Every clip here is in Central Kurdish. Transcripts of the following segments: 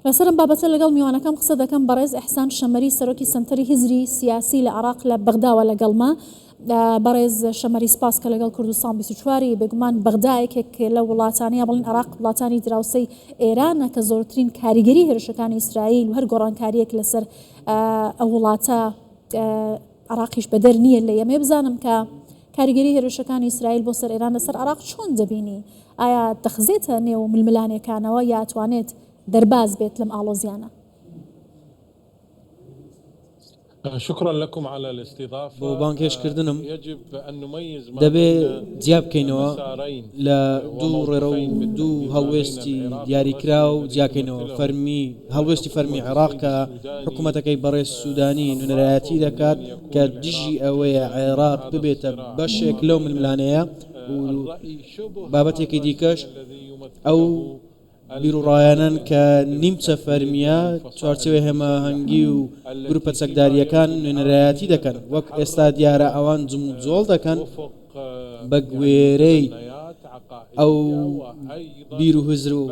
لەسەر ئەم بابەتە لەگەڵ میوانەکەم قسە دەکەم، بەڕێز ئیحسان شەمەری سەرۆکی سەنتەری هزری سیاسی لە عێراق لە بەغداوە لەگەڵمە. بەڕێز شەمەری سپاس کە لەگەڵ کوردستان 24 ی. بێگومان بەغدا یەکێک لە وڵاتانە یا بڵێن عێراق وڵاتانی دراوسێی ئێرانە کە زۆرترین کاریگەری هێرشەکانی ئیسرائیل و هەر گۆڕانکارییەک لەسەر ئەو وڵاتە عێراقیش بەدەر نییە لێی. ئەمەوێ بزانم کە کاریگەری هێرشەکانی ئیسرائیل بۆ سەر ئێران لەسەر عێراق چۆن دەبینی؟ ئایا دەخزێتە نێو ململانێکانەوە یا ئەتوانێت دەرباز بێت لەم ئاڵۆزیانە؟ بۆ بانگهێشتکردنم دەبێ جیا بکەینەوە لە دوو ڕێڕەو و دوو هەڵوێستی دیاریکراو جیاکەینەوە فەرمی هەڵوێستی فەرمی عێراق کە حکوومەتەکەی بەڕێز سوودانی نوێنەرایەتی دەکات کە دژی ئەوەیە عێراق ببێتە بەشێک لەو ململانێیە و بابەتێکی دیکەش ئەو بیروڕایانەن کە نیمچە فەرمییە، چوارچێوەی هەماهەنگی و گروپە چەکدارییەکان نوێنەرایەتی دەکەن، وەک ئێستا دیارە ئەوان جموجۆڵ دەکەن بەگوێرەی ئەو بیروهزر و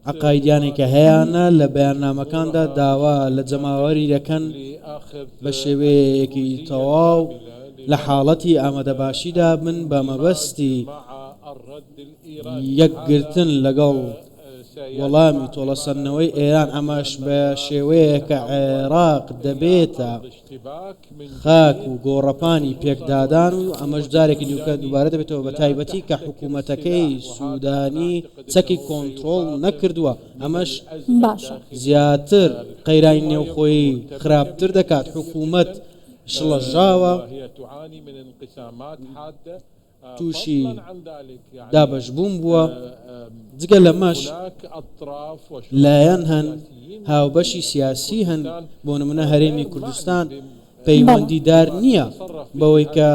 عەقایدیانەی کە هەیانە، لە بەیاننامەکاندا داوا لە جەماوەری دەکەن بە شێوەیەکی تەواو لە حاڵەتی ئامادەباشیدا بن بە مەبەستی یەکگرتن لەگەڵ وەڵامی تۆڵەسەندنەوەی ئێران، ئەمەش بە شێوەیەک کە عێراق دەبێتە خاک و گۆڕەپانی پێکدادان و ئەمەش جارێکی دیکە دووبارە دەبێتەوە بە تایبەتی کە حکوومەتەکەی سوودانی چەکی کۆنترۆڵ نەکردووە، ئەمەش باشە. زیاتر قەیرانی نێوخۆیی خراپتر دەکات، حکوومەت شڵەژاوە. تووشی دابەشبوون بووە، جگە لەمەش لایەن هەن هاوبەشی سیاسی هەن، بۆ نمونە هەرێمی کوردستان پەیوەندیدار نییە بەوەی کە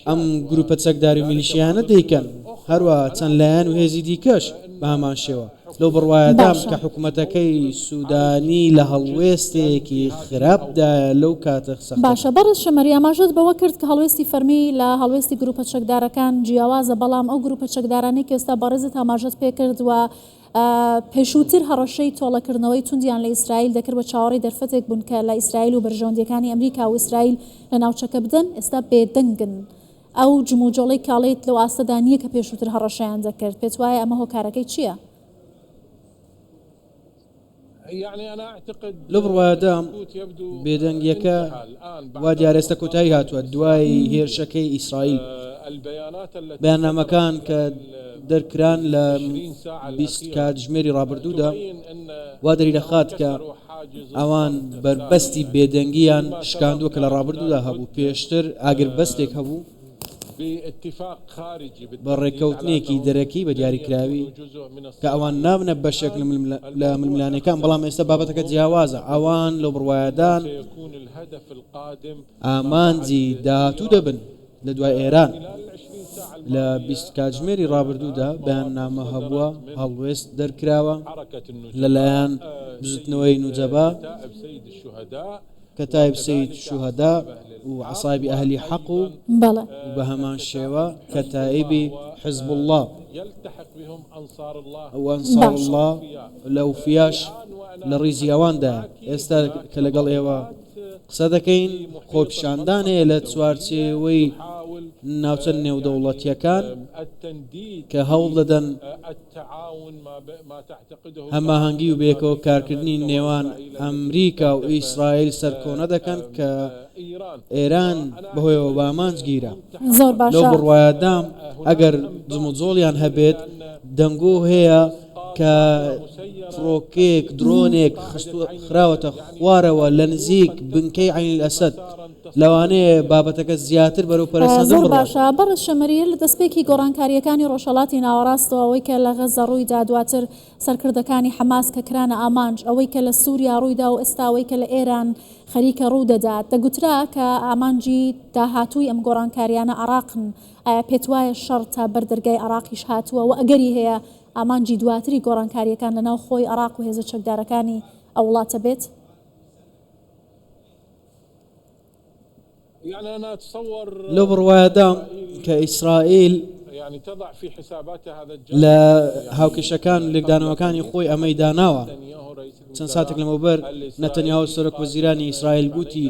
ئەم گروپە چەکداری و میلیشیانە دەیکەن، هەروەها چەند لایەن و هێزی دیکەش بە هەمان شێوە. لەو بڕوایەدام باشە. کە حکومەتەکەی سودانی لە هەڵوێستێکی خراپدایە لەو کاتە سەختەدا. باشە بەڕێز شەمەری ئاماژەت بەوە کرد کە هەڵوێستی فەرمی لە هەڵوێستی گروپە چەکدارەکان جیاوازە، بەڵام ئەو گروپە چەکدارانەی کە ئێستا بەڕێزت ئاماژەت پێکرد و پێشووتر هەڕەشەی تۆڵەکردنەوەی توندیان لە ئیسرائیل دەکرد و چاوەڕێی دەرفەتێک بوون کە لە ئیسرائیل و بەرژەوەندییەکانی ئەمریکا و ئیسرائیل لە ناوچەکە بدەن، ئێستا بێدەنگن. ئەو جموجۆڵەی کاڵێیت لەو ئاستەدا نییە کە پێشووتر هەڕەشەیان دەکرد، پێتوایە ئەمە هۆکارەکەی چییە؟ لەو بڕوایەدام بێدەنگییەکە وا دیارە ئێستا کۆتایی هاتووە دوای هێرشەکەی ئیسرائیل. بەیاننامەکان کە دەرکران لە 20 کاتژمێری ڕابردوودا وا دەریدەخات کە ئەوان بەربەستی بێدەنگییان شکاندووە کە لە ڕابردوودا هەبوو، پێشتر ئاگربەستێک هەبوو بە ڕێککەوتنێکی دەرەکی بە دیاریکراوی کە ئەوان نابنە بەشێک لە ململانێکان، بەڵام ئێستا بابەتەکە جیاوازە، ئەوان لەو بڕوایەدان ئامانجی داهاتوو دەبن. لە دوای ئێران لە 20 کاتژمێری ڕابردوودا بەیاننامە هەبووە، هەڵوێست دەرکراوە لەلایەن بزوتنەوەی نوجەبا، کەتایب سەید شوهەدا و عەسایبی ئەهلی حەق و بە هەمان شێوە کەتایبی حزبوڵڵا و ئەنساروڵڵا لە وفیاش لە ڕیزی ئەواندایە. ئێستا کە لەگەڵ ئێوە قسە دەکەین، خۆپیشاندان هەیە لە چوارچێوەی ناوچە نێودەوڵەتییەکان کە هەوڵ دەدەن هەماهەنگی و بەیەکەوە کارکردنی نێوان ئەمریکا و ئیسرائیل سەرکۆنە دەکەن کە ئێران بەهۆیەوە بە ئامانج گیرا. زۆر لەو باشە. بڕوایەدام ئەگەر جموجۆڵیان هەبێت، دەنگۆ هەیە کە فڕۆکەیەک، درۆنێک، خراوەتە خوارەوە لە نزیک بنکەی عەین ئەلئەسەد، لەوانەیە بابەتەکە زیاتر بەرەو پەرەسەندن زۆر بڕوات. باشە بەڕێز شەمەری، لە دەستپێکی گۆڕانکارییەکانی ڕۆژهەڵاتی ناوەڕاستەوە ئەوەی کە لە غەززە ڕوویدا، دواتر سەرکردەکانی حەماس کە کرانە ئامانج، ئەوەی کە لە سووریا ڕوویدا و ئێستا ئەوەی کە لە ئێران خەریکە ڕوودەدات، دەگوترا کە ئامانجی داهاتووی ئەم گۆڕانکارییانە عێراقن، ئایا پێتوایە شەڕ تا بەر دەرگای عێراقیش هاتووە و ئەگەری هەیە ئامانجی دواتری گۆڕانکارییەکان لە ناو خۆی عێراق و هێزە چەکدارەکانی ئەو وڵاتە بێت؟ لەو بڕوایەدام کە ئیسرائیل. لە هاوکێشەکان و لێکدانەوەکانی خۆی ئەمەی داناوە. چەند ساتێک لەمەوبەر نەتەنیاهۆ سەرۆک وەزیرانی ئیسرائیل گوتی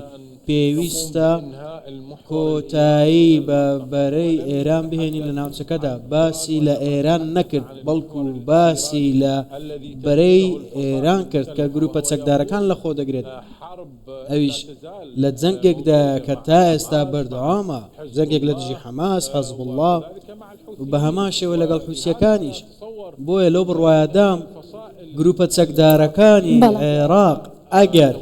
پێویستە کۆتایی بە بەرەی ئێران بهێنین لە ناوچەکەدا، باسی لە ئێران نەکرد، بەڵکو باسی لە بەرەی ئێران کرد کە گروپە چەکدارەکان لەخۆدەگرێت، ئەویش لە جەنگێکدایە کە تا ئێستا بەردەوامە، جەنگێک لە دژی حەماس، حەزبوڵڵا و بە هەمان شێوە لەگەڵ حوسییەکانیش. بۆیە لەو بڕوایەدام گروپە چەکدارەکانی عێراق ئەگەر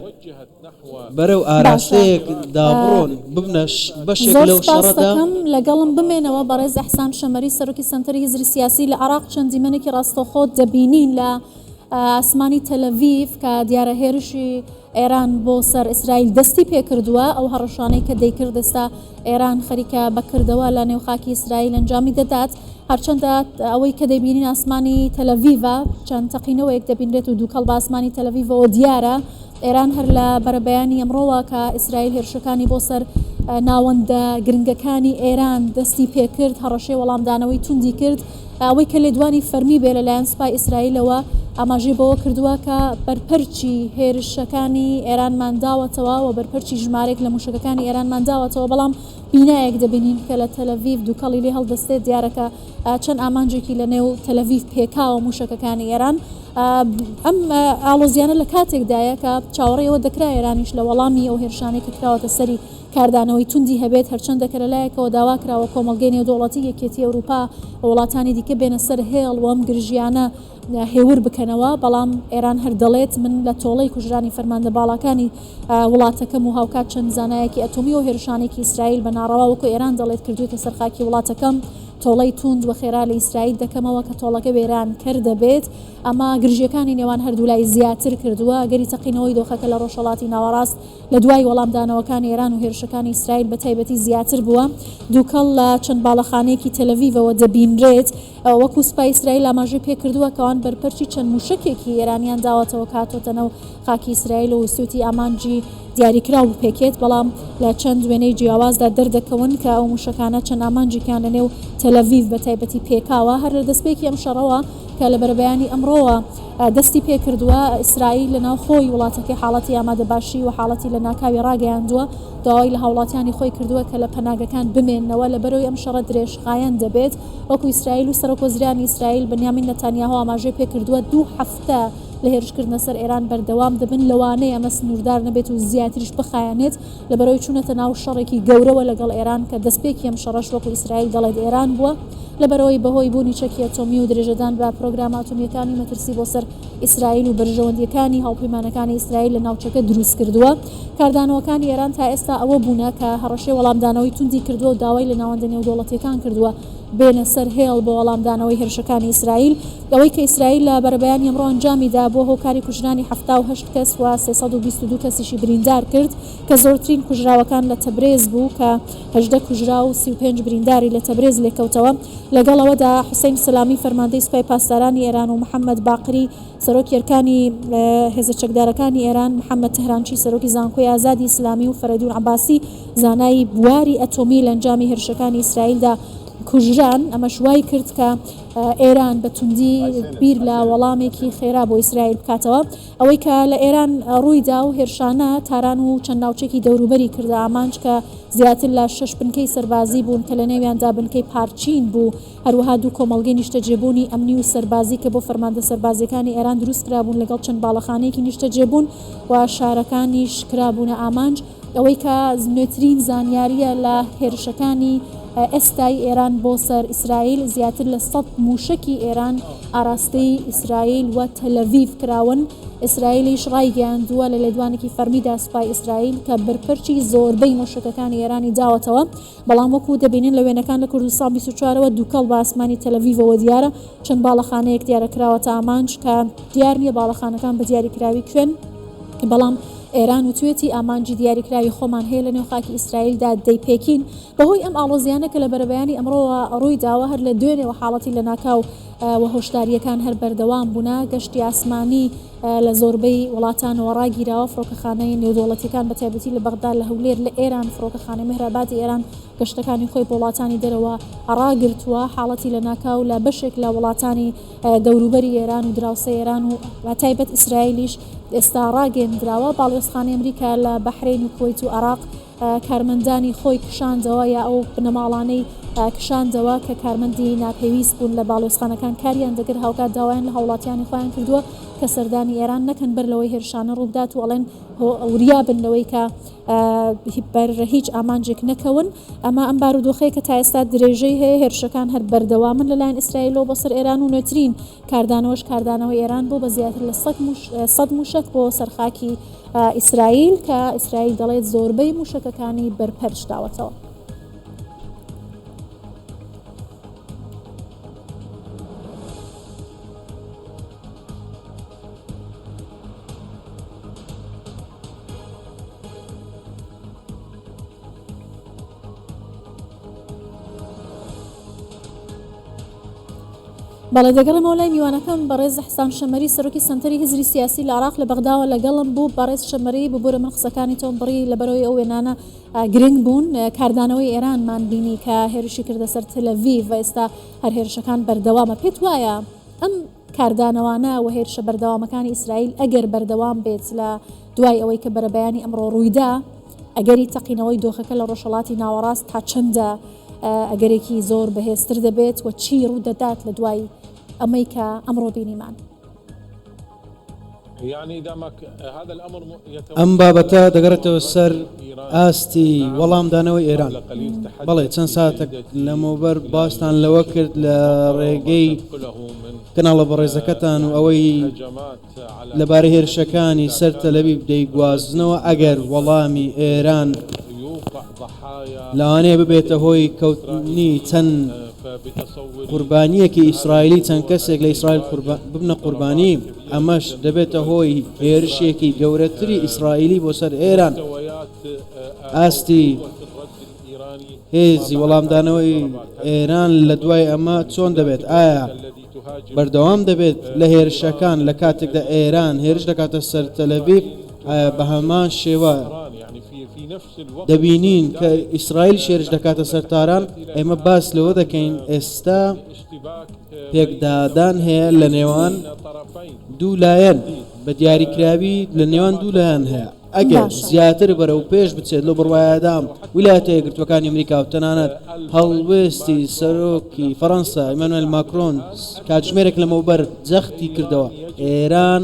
بەرەو ئاراستەیەک دا بڕۆن ببنە بەشێک زۆر لەو سپاست شەڕەدا. دەکەم لەگەڵم بمێنەوە بەڕێز ئیحسان شەمەری سەرۆکی سەنتەری هزری سیاسی لە عێراق چەند دیمەنێکی ڕاستەوخۆ دەبینین لە ئاسمانی تەلەڤیڤ کە دیارە هێرشی ئێران بۆ سەر ئیسرائیل دەستی پێکردووە ئەو هەڕەشانەی کە دەیکرد ئێستا ئێران خەریکە بە کردەوە لە نێو خاکی ئیسرائیل ئەنجامی دەدات هەرچەندە ئەوەی کە دەیبینین ئاسمانی تەلەڤیڤە، چەند تەقینەوەیەک دەبینرێت و دووکەڵ بە ئاسمانی تەلەڤیڤەوە دیارە. ئێران هەر لە بەرەبەیانی ئەمڕۆوە کە ئیسرائیل هێرشەکانی بۆ سەر ناوەندە گرنگەکانی ئێران دەستی پێکرد، هەڕەشەی وەڵامدانەوەی توندی کرد. ئەوەی کە لێدوانی فەرمی بێ لەلایەن سوپای ئیسرائیلەوە ئاماژەی بەوە کردووە کە بەرپەرچی هێرشەکانی ئێرانمان داوەتەوە و بەرپەرچی ژمارەیەک لە مووشەکەکانی ئێرانمان داوەتەوە، بەڵام بینایەک دەبینین کە لە تەلەڤیڤ دووکەڵی لێ هەڵدەستێت، دیارە کە چەند ئامانجێکی لە نێو تەلەڤیڤ پێکاوە مووشەکەکانی ئێران. ئەم ئاڵۆزیانە لە کاتێکدایە کە چاوەڕێی ئەوە دەکرا ئێرانیش لە وەڵامی ئەو هێرشانەی کە کراوەتە سەری کاردانەوەی توندی هەبێت، هەرچەندە کە لە لایەکەوە داوا کراوە کۆمەڵگەی نێودەوڵەتی، یەکێتی ئەوروپا و وڵاتانی دیکە بێنە سەر هێڵ و ئەم گرژییانە هێور بکەنەوە، بەڵام ئێران هەر دەڵێت من لە تۆڵەی کوژرانی فەرماندە باڵاکانی وڵاتەکەم و هاوکات چەند زانایەکی ئەتۆمی و هێرشانێکی ئیسرائیل بە ناڕەوا وەکو ئێران دەڵێت کردوویەتە سەر خاکی وڵاتەکەم تۆڵەی توند و خێرا لە ئیسرائیل دەکەمەوە کە تۆڵەکە وێرانکەر دەبێت. ئەمە گرژییەکانی نێوان هەردوولای زیاتر کردووە، ئەگەری تەقینەوەی دۆخەکە لە ڕۆژهەڵاتی ناوەڕاست لە دوای وەڵامدانەوەکانی ئێران و هێرشەکانی ئیسرائیل بە تایبەتی زیاتر بووە، دووکەڵ لە چەند باڵەخانەیەکی تەلەڤیڤەوە دەبینرێت، وەکو سوپای ئیسرائیل ئاماژەی پێکردووە کە ئەوان بەرپەرچی چەند مووشەکێکی ئێرانیان داوەتەوە کە هاتۆتە ناو خاکی ئیسرائیل و ویستویەتی ئامانجی دیاریکراو بپێکێت، بەڵام لە چەند وێنەی جیاوازدا دەردەکەون کە ئەو مووشەکانە چەند ئامانجێکیان لە نێو تەلەڤیڤ بە تایبەتی پێکاوە. هەر لە دەستپێکی ئەم شەڕەوە کە لە بەرەبەیانی ئەمڕۆوە دەستی پێکردووە، ئیسرائیل لە ناوخۆی وڵاتەکەی حاڵەتی ئامادەباشی و حاڵەتی لەناکاوی ڕاگەیاندووە، داوای لە هاوڵاتیانی خۆی کردووە کە لە پەناگەکان بمێننەوە لەبەرئەوەی ئەم شەڕە درێژخایەن دەبێت، وەکو ئیسرائیل و سەرۆکوەزیرانی ئیسرائیل بنیامین نەتانیاهۆ ئاماژەی پێکردووە دوو هەفتە لە هێرشکردنە سەر ئێران بەردەوام دەبن، لەوانەیە ئەمە سنووردار نەبێت و زیاتریش بخایەنێت لەبەرئەوەی چوونەتە ناو شەڕێکی گەورەوە لەگەڵ ئێران کە دەستپێکی ئەم شەڕەش وەکو ئیسرائیل دەڵێت ئێران بووە لەبەرئەوەی بەهۆی بوونی چەکی ئەتۆمی و درێژەدان بە پرۆگرامە ئەتۆمییەکانی مەترسی بۆ سەر ئیسرائیل و بەرژەوەندییەکانی هاوپەیمانەکانی ئیسرائیل لە ناوچەکە دروستکردووە. کاردانەوەکانی ئێران تا ئێستا ئەوە بوونە کە هەڕەشەی وەڵامدانەوەی توندی کردووە و داوای لە ناوەندە نێودەوڵەتییەکان کردووە بێنە سەر هێڵ بۆ وەڵامدانەوەی هێرشەکانی ئیسرائیل. ئەوەی کە ئیسرائیل لە بەرەبەیانی ئەمڕۆ ئەنجامی دا بووە هۆکاری کوژرانی 78 کەس و 322 کەسیشی بریندار کرد کە زۆرترین کوژراوەکان لە تەبرێز بوو کە 18 کوژراو و 35 برینداری لە تەبرێز لێکەوتەوە. لەگەڵ ئەوەدا حوسەین سەلامی فەرماندەی سوپای پاسدارانی ئێران و محەمەد باقری سەرۆکی ئەرکانی هێزە چەکدارەکانی ئێران، محەمەد تەهرانچی سەرۆکی زانکۆی ئازادی ئیسلامی و فەرەیدون عەباسی زانای بواری ئەتۆمی لە ئەنجامی هێرشەکانی ئیسرائیلدا کوژران، ئەمەش وای کرد کە ئێران بە توندی بیر لە وەڵامێکی خێرا بۆ ئیسرائیل بکاتەوە. ئەوەی کە لە ئێران ڕوویدا و هێرشانە تاران و چەند ناوچەیەکی دەوروبەری کردە ئامانج کە زیاتر لە شەش بنکەی سەربازی بوون کە لەنێویاندا بنکەی پارچین بوو، هەروەها دوو کۆمەڵگەی نیشتەجێبوونی ئەمنی و سەربازی کە بۆ فەرماندە سەربازییەکانی ئێران دروستکرابوون لەگەڵ چەند باڵەخانەیەکی نیشتەجێبوون و شارەکانیش کرابوونە ئامانج. ئەوەی کە نوێترین زانیارییە لە هێرشەکانی ئێستای ئێران بۆ سەر ئیسرائیل، زیاتر لە سەد مووشەکی ئێران ئاراستەی ئیسرائیل و تەلەڤیڤ کراون. ئیسرائیلیش ڕایگەیاندووە لە لێدوانێکی فەرمیدا سوپای ئیسرائیل کە بەرپەرچی زۆربەی مووشەکەکانی ئێرانی داوەتەوە، بەڵام وەکو دەبینن لە وێنەکان لە کوردستان 24 ەوە دووکەڵ بە ئاسمانی تەلەڤیڤەوە دیارە، چەند باڵەخانەیەک دیارە کراوەتە ئامانج کە دیار نییە باڵەخانەکان بە دیاریکراوی کوێن، بەڵام ئێران وتوێتی ئامانجی دیاریکراوی خۆمان هەیە لەنێو خاکی ئیسرائیلدا دەیپێکین. بەهۆی ئەم ئاڵۆزییانە کە لە بەرەبەیانی ئەمڕۆوە ڕوویداوە، هەر لە دوێنێوە حاڵەتی لەناکاو و هۆشدارییەکان هەر بەردەوام بوونە، گەشتی ئاسمانی لە زۆربەی وڵاتانەوە ڕاگیراوە، فڕۆکەخانەی نێودەوڵەتییەکان بە تایبەتی لە بەغدا، لە هەولێر، لە ئێران، فڕۆکەخانەی مهرئابادی ئێران گەشتەکانی خۆی بۆ وڵاتانی دەرەوە ڕاگرتووە، حاڵەتی لەناکاو لە بەشێک لە وڵاتانی دەوروبەری ئێران و دراوسێ ئێران و بە تایبەت ئیسرائیلیش ئێستا ڕاگەیەندراوە، باڵیۆزخانەی ئەمریکا لە بەحرەین و کوەیت و عێراق کارمەندانی خۆی کشاندەوە یا ئەو بنەماڵانەی کشاندەوە کە کارمەندی ناپێویست بوون لە باڵیۆزخانەکان کاریان دەکرد، هاوکات داوایان لە هاوڵاتیانی خۆیان کردووە کە سەردانی ئێران نەکەن بەر لەوەی هێرشانە ڕووبدات و ئەڵێن وریا بن لەوەی کە بەر هیچ ئامانجێک نەکەون. ئەمە ئەم بارودۆخەیە کە تا ئێستا درێژەی هەیە، هێرشەکان هەر بەردەوامن لەلایەن ئیسرائیلەوە بۆ سەر ئێران و نوێترین کاردانەوەش کاردانەوەی ئێران بوو بە زیاتر لە 100 مووشەک بۆ سەر خاکی ئیسرائیل کە ئیسرائیل دەڵێت زۆربەی مووشەکەکانی بەرپەرچ داوەتەوە. بەڵێ دەگەڕێمەوە لای میوانەکەم بەڕێز حسام شەمەری سەرۆکی سەنتەری هزری سیاسی لە عراق لە بەغداوە لەگەڵم بوو بەڕێز شەمەری ببورە من قسەکانی تۆم بڕی لەبەرەوەی ئەو وێنانە گرنگ بوون کاردانەوەی ئێرانمان بینی کە هێرشی کردە سەر تەلەڤیڤ و ئێستا هەر هێرشەکان بەردەوامە پێت وایە ئەم کاردانەوانە و هێرشە بەردەوامەکانی ئیسرائیل ئەگەر بەردەوام بێت لە دوای ئەوەی کە بەرەبەیانی ئەمڕۆ ڕوویدا، ئەگەری تەقینەوەی دۆخەکە لە ڕۆژهەڵاتی ناوەڕاست تا چەندە ئەگەرێکی زۆر بەهێزتر دەبێت و چی ڕوودەدات لە دوای ئەمەی کە ئەمڕۆ بینیمان؟ ئەم بابەتە دەگەڕێتەوە سەر ئاستی وەڵامدانەوەی ئێران. بەڵێ چەند ساتێک لەمەوبەر باستان لەوە کرد لە ڕێگەی کەناڵە بەڕێزەکەتان و ئەوەی لەبارەی هێرشەکانی سەر تەلەبیب دەیگوازنەوە، ئەگەر وەڵامی ئێران لەوانەیە ببێتە هۆی کەوتنی چەند قوربانییەکی ئیسرائیلی، چەند کەسێک لە ئیسرائیل ببنە قوربانی، ئەمەش دەبێتە هۆی هێرشێکی گەورەتری ئیسرائیلی بۆ سەر ئێران. ئاستی هێزی وەڵامدانەوەی ئێران لە دوای ئەمە چۆن دەبێت؟ ئایا بەردەوام دەبێت لە هێرشەکان لە کاتێکدا ئێران هێرش دەکاتە سەر تەلەڤیڤ؟ ئایا بە هەمان شێوە دەبینین کە ئیسرائیل هێرش دەکاتە سەر تاران؟ ئێمە باس لەوە دەکەین ئێستا پێکدادان هەیە لە نێوان دوو لایەن، بە دیاریکراوی لە نێوان دوو لایەن هەیە. ئەگەر زیاتر بەرەو پێش بچێت لەو بڕوایەدام ویلایەتە یەکگرتووەکانی ئەمریکا و تەنانەت هەڵوێستی سەرۆکی فەرەنسا ئیمانوێل ماکرۆن کاتژمێرێک لەمەوبەر جەختی کردەوە ئێران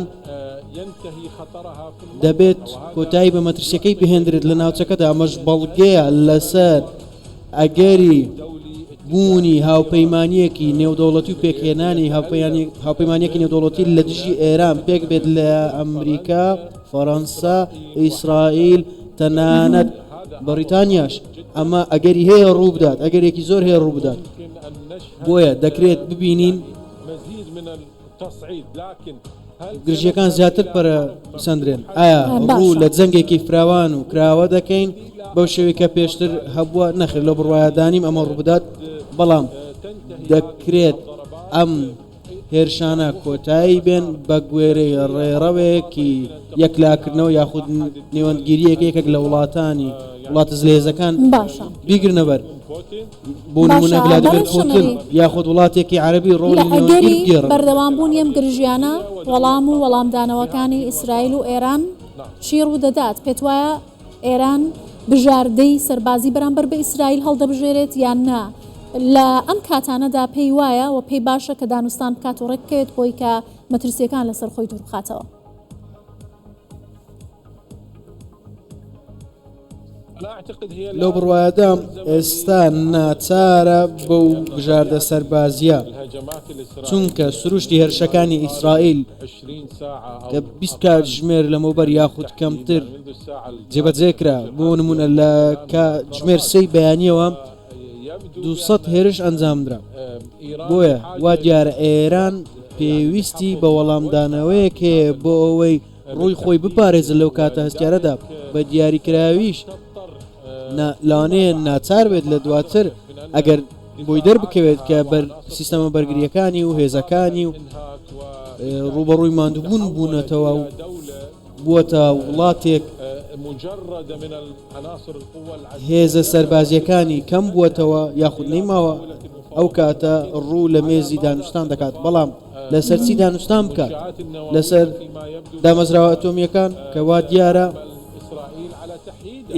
دەبێت کۆتایی بە مەترسیەکەی بهێندرێت لە ناوچەکەدا ئەمەش بەڵگەیە لەسەر ئەگەری بوونی هاوپەیمانییەکی نێودەوڵەتی و پێکهێنانی هاوپەیمانییەکی نێودەوڵەتی لە دژی ئێران پێک بێت لە ئەمریکا، فەرەنسا، ئیسرائیل، تەنانەت بەڕیتانیاش. ئەمە ئەگەری هەیە ڕووبدات، ئەگەرێکی زۆر هەیە ڕووبدات. بۆیە دەکرێت ببینین گرژییەکان زیاتر پەرە بسەندرێن. ئایا ڕوو لە جەنگێکی فراوان و کراوە دەکەین بەو شێوەی کە پێشتر هەبووە؟ نەخێر، لەو بڕوایەدا نیم ئەمە ڕووبدات، بەڵام دەکرێت ئەم هێرشانە کۆتایی بێن بە گوێرەی ڕێڕەوێکی یەکلاکردنەوە یاخود نێوەندگیرییەک یەکێک لە وڵاتانی وڵاتە زلهێزەکان بیگرنەبەر. بۆ نمونە ڤلادیمێر پوتین یاخود وڵاتێکی عەرەبی ڕۆڵی لە ئەگەری بەردەوامبوونی ئەم گرژییانە، وەڵام و وەڵامدانەوەکانی ئیسرائیل و ئێران چی ڕوودەدات؟ پێتوایە ئێران بژاردەی سەربازی بەرامبەر بە ئیسرائیل هەڵدەبژێرێت یان نا لە ئەم کاتانەدا پێی وایە و پێی باشە کە دانوستان بکات و ڕێکبکەوێت بۆی کە مەترسییەکان لەسەر خۆی دووربخاتەوە؟ لەو بڕوایەدام ئێستا ناچارە بەو بژاردە سەربازییە، چونکە سروشتی هێرشەکانی ئیسرائیل کە 20 کاتژمێر لەمەوبەر یاخود کەمتر جێبەجێ کرا، بۆ نمونە لە کاتژمێر سێی بەیانیەوە 200 هێرش ئەنجامدرا. بۆیە وا دیارە ئێران پێویستی بە وەڵامدانەوەیەک هەیە بۆ ئەوەی ڕووی خۆی بپارێزن لەو کاتە هەستیارەدا، بە دیاریکراویش لەوانەیە ناچار بێت لە دواتر ئەگەر بۆی دەربکەوێت کە بەر سیستەمە بەرگرییەکانی و هێزەکانی و ڕووبەڕووی ماندووبوون بوونەتەوە و بووەتە وڵاتێک هێزە سەربازییەکانی کەم بووەتەوە یاخود نەیماوە، ئەو کاتە ڕوو لە مێزی دانوستان دەکات، بەڵام لەسەر چی دانوستان بکات؟ لەسەر دامەزراوە ئەتۆمییەکان کە وا دیارە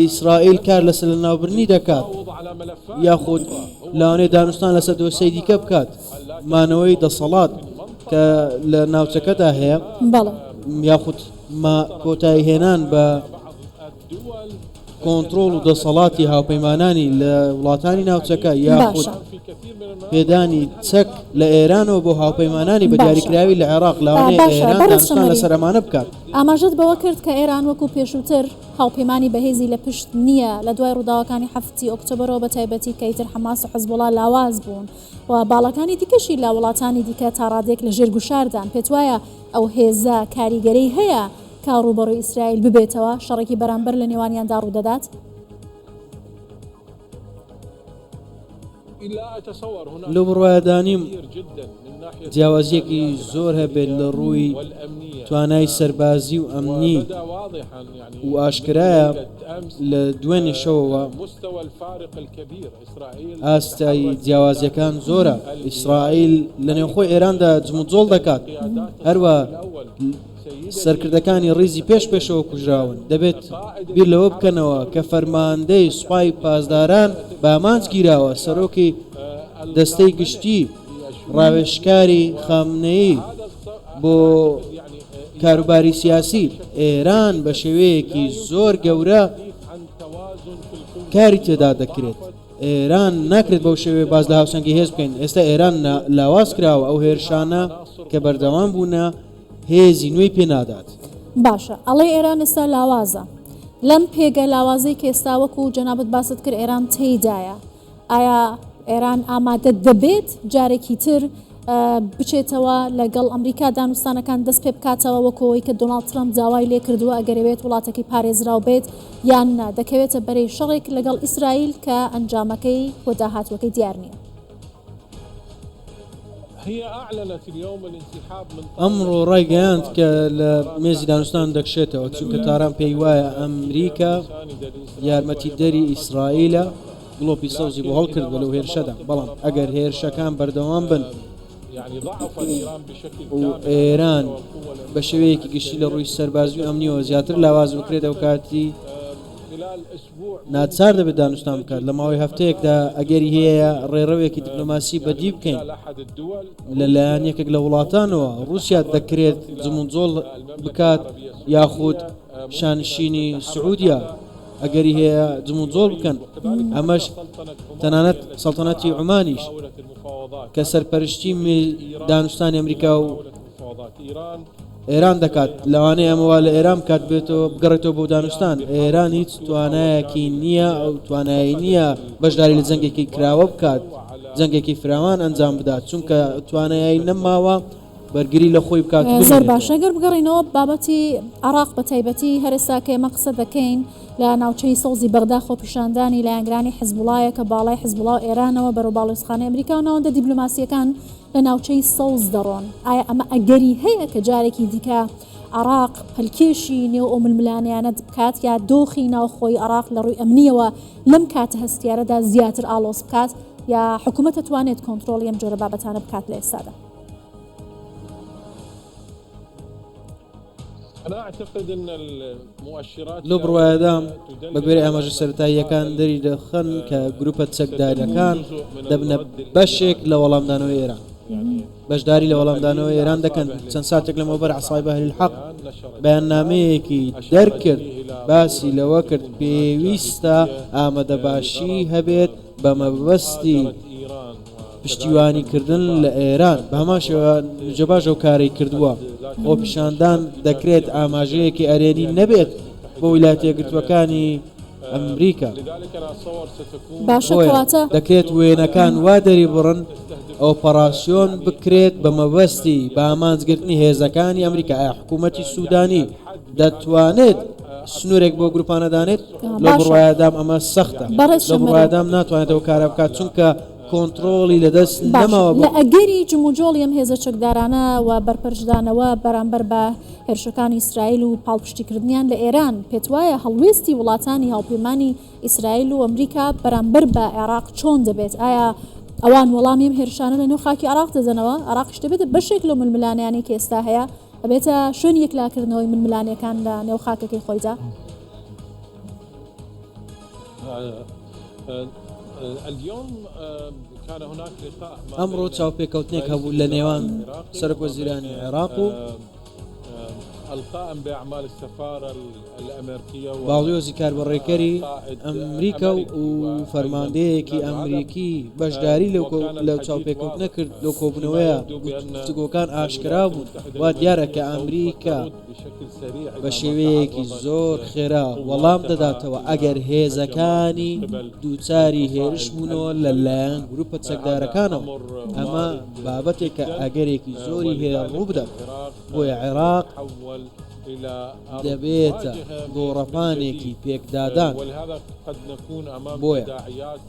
ئیسرائیل کار لەسەر لەناوبردنی دەکات، یاخود لەوانەیە دانوستان لەسەر دۆسیەی دیکە بکات، مانەوەی دەسەڵات کە لە ناوچەکەدا هەیە، یاخود کۆتاییهێنان بە کۆنترۆڵ و دەسەڵاتی هاوپەیمانانی لە وڵاتانی ناوچەکە یاخود پێدانی چەک لە ئێرانەوە بۆ هاوپەیمانانی بە دیاریکراوی لە عێراق لەوانەیە ئێران دانوستان لەسەر ئەمانە بکات. ئاماژەت بەوە کرد کە ئێران وەکو پێشووتر هاوپەیمانی بەهێزی لە پشت نییە لە دوای ڕووداوەکانی حەفتی ئۆکتۆبەرەوە بە تایبەتی کە ئیتر حەماس و حزبوڵا لاواز بوون و باڵەکانی دیکەشی لە وڵاتانی دیکە تا ڕادەیەک لە ژێر گوشاردان پێتوایە ئەو هێزە کاریگەرەی هەیە کە ڕووبەڕووی ئیسرائیل ببێتەوە، شەڕێکی بەرامبەر لە نێوانیاندا ڕوودەدات؟ لەو بڕوایەدا نیم جیاوازییەکی زۆر هەبێت لە ڕووی توانای سەربازی و ئەمنی و ئاشکرایە لە دوێنێ شەوەوە ئاستی جیاوازیەکان زۆرە ئیسرائیل لە نێوخۆی ئێراندا جموجۆڵ دەکات هەروە سەرکردەکانی ڕیزی پێش پێشەوە کوژراون دەبێت بیر لەوە بکەنەوە کە فەرماندەی سوپای پاسداران بە ئامانج گیراوە سەرۆکی دەستەی گشتی ڕاوێژکاری خامنەیی بۆ کاروباری سیاسی ئێران بە شێوەیەکی زۆر گەورە کاری تێدا دەکرێت. ئێران ناکرێت بەو شێوەیە باس لە هاوسەنگی هێز بکەین، ئێستا ئێران لاواز کراوە، ئەو هێرشانە کە بەردەوام بوونە هێزی نوێی پێ نادات. باشە ئەڵێی ئێران ئێستا لاوازە، لەم پێگە لاوازەی کە ئێستا وەکو جەنابت باست کرد ئێران تێیدایە، ئایا ئێران ئامادە دەبێت جارێکی تر بچێتەوە لەگەڵ ئەمریکا دانوستانەکان دەست پێ بکاتەوە وەکو ئەوەی کە دۆناڵد ترەمپ داوای لێکردووە ئەگەر ئەوێت وڵاتەکەی پارێزراو بێت یان نا دەکەوێتە بەرەی شەڕێک لەگەڵ ئیسرائیل کە ئەنجامەکەی و داهاتووەکەی دیار نییە. ئەمڕۆ ڕایگەیاند کە لە مێزی دانوستان دەکشێتەوە، چونکە تاران پێی وایە ئەمریکا یارمەتیدەری ئیسرائیلە، گڵۆپی سەوزی بۆ هەڵکردووە لەو هێرشەدا، بەڵام ئەگەر هێرشەکان بەردەوام بن و ئێران بە شێوەیەکی گشتی لە ڕووی سەربازی و ئەمنیەوە زیاتر لاواز بکرێت ئەوکاتی ناچار دەبێت دانوستان بکات لە ماوەی هەفتەیەکدا ئەگەری هەیە ڕێڕەوێکی دیپلۆماسی بەدی بکەین لەلایەن یەکێک لە وڵاتانەوە رووسیا دەکرێت جموجۆڵ بکات یاخود شانشینی سعودیا ئەگەری هەیە جموجۆڵ بکەن ئەمەش تەنانەت سەڵتەنەتی عومانیش کە سەرپەرشتی دانوستانی ئەمریکا و ئێران دەکات لەوانەیە ئەمە وا لە ئێران بکات بێتەوە بگەڕێتەوە بۆ دانوستان ئێران هیچ توانایەکی نییە ئەو توانایی نییە بەشداری لە جەنگێکی کراوە بکات جەنگێکی فراوان ئەنجام بدات چونکە توانایی نەماوە بەرگری لە خۆی بکات و زۆر بمێنێتەوە. باشە گەر بگەڕینەوە بابەتی عێراق بە تایبەتی هەر ئێستا کە ئێمە قسە دەکەین لە ناوچەی سەوزی بەغدا خۆپیشاندانی لایەنگرانی حزبوڵایە کە باڵای حزبوڵا و ئێرانەوە بەرەو باڵیۆزخانەی ئەمریکا و ناوەندە دیبلۆماسییەکان لە ناوچەی سەوز دەڕۆن ئایا ئەمە ئەگەری هەیە کە جارێکی دیکە عێراق پەلکێشی نێو ئەو ململانێیانە بکات یا دۆخی ناوخۆی عێراق لە ڕووی ئەمنییەوە لەم کاتە هەستیارەدا زیاتر ئاڵۆز بکات یا حکوومەت دەتوانێت کۆنترۆڵی ئەم جۆرە بابەتانە بکات لە ئێستادا؟ لەو بڕوایەدام بە گوێرەی ئاماژە سەرەتاییەکان دەری دەخەن کە گروپە چەکدارەکان دەبنە بەشێک لە وەڵامدانەوەی ئێران بەشداری لە وەڵامدانەوەی ئێران دەکەن چەند ساتێک لەمەوبەر عەسایب ئەهلی الحەق بەیاننامەیەکی دەرکرد باسی لەوە کرد پێویستە ئامادەباشی هەبێت بە مەبەستی پشتیوانی کردن لە ئێران، بە هەمان شێوە نوجەباش ئەو کارەی کردووە، خۆپیشاندان دەکرێت ئاماژەیەکی ئەرێنی نەبێت بۆ ویلایەتە یەکگرتووەکانی ئەمریکا. باشە بۆیە کەواتە. دەکرێت وێنەکان وا دەریبڕن ئۆپەراسیۆن بکرێت بە مەبەستی بە ئامانجگرتنی هێزەکانی ئەمریکا، ئایا حکوومەتی سوودانی دەتوانێت سنوورێک بۆ گروپانە دانێت؟ لەو باشە بڕوایەدام ئەمە سەختە. بەڕێز لەو شەمەری. بڕوایەدام ناتوانێت ئەو کارە بکات چونکە. کۆنتڕۆڵی لەدەست باشە نەماوە بۆ. لە ئەگەری جموجۆڵی ئەم هێزە چەکدارانە و بەرپەرچدانەوە بەرامبەر بە هێرشەکانی ئیسرائیل و پاڵپشتیکردنیان لە ئێران، پێتوایە هەڵوێستی وڵاتانی هاوپەیمانی ئیسرائیل و ئەمریکا بەرامبەر بە عێراق چۆن دەبێت؟ ئایا ئەوان وەڵامی ئەم هێرشانە لە نێو خاکی عێراق دەدەنەوە؟ عێراقیش دەبێتە بەشێک لەو ململانێیانەی کە ئێستا هەیە، ئەبێتە شوێنی یەکلاکردنەوەی ململانێکان لە نێو خاکەکەی خۆیدا؟ ئەمڕۆ چاوپێکەوتنێک هەبوو لە نێوان سەرۆک وەزیرانی عێراق و باڵیۆزی کاربەڕێکەری ئەمریکا و فەرماندەیەکی ئەمریکی بەشداری لەو چاوپێکەوتنە کرد لەو کۆبوونەوەیە گفتوگۆکان ئاشکرا بوون وا دیارە کە ئەمریکا بە شێوەیەکی زۆر خێرا وەڵام دەداتەوە ئەگەر هێزەکانی دووچاری هێرش بوونەوە لەلایەن گروپە چەکدارەکانەوە، ئەمە بابەتێکە ئەگەرێکی زۆری هەیە ڕووبدات، بۆیە عێراق دەبێتە گۆڕەپانێکی پێکدادان، بۆیە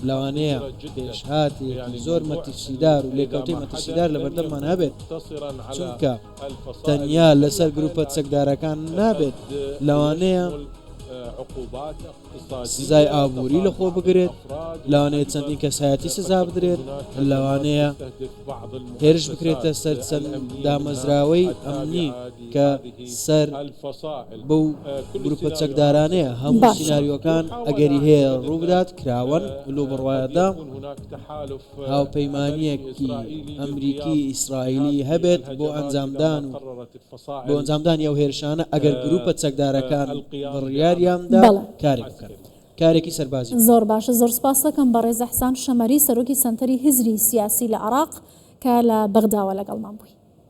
لەوانەیە پێشهاتێکی زۆر مەترسیدار و لێکەوتەی مەترسیدار لەبەردەممان هەبێت، چونکە تەنیا لەسەر گروپە چەکدارەکان نابێت، لەوانەیە سزای ئابووری لەخۆ بگرێت، لەوانەیە چەندین کەسایەتی سزا بدرێت، لەوانەیە هێرش بکرێتە سەر چەند دامەزراوەی ئەمنی کە سەر بەو گروپە چەکدارانەیە، هەموو سیناریۆکان ئەگەری هەیە ڕووبدات، کراوەن، لەو بڕوایەدا هاوپەیمانییەکی ئەمریکی ئیسرائیلی هەبێت بۆ ئەنجامدان و بۆ ئەنجامدانی ئەو هێرشانە ئەگەر گروپە چەکدارەکان بڕیاریاندا کارێک بکەن کارێکی سەربازی بکەن. زۆر باشە زۆر سپاست دەکەم بەڕێز ئیحسان شەمەری سەرۆکی سەنتەری هزری سیاسی لە عێراق کە لە بەغداوە لەگەڵمان بووی.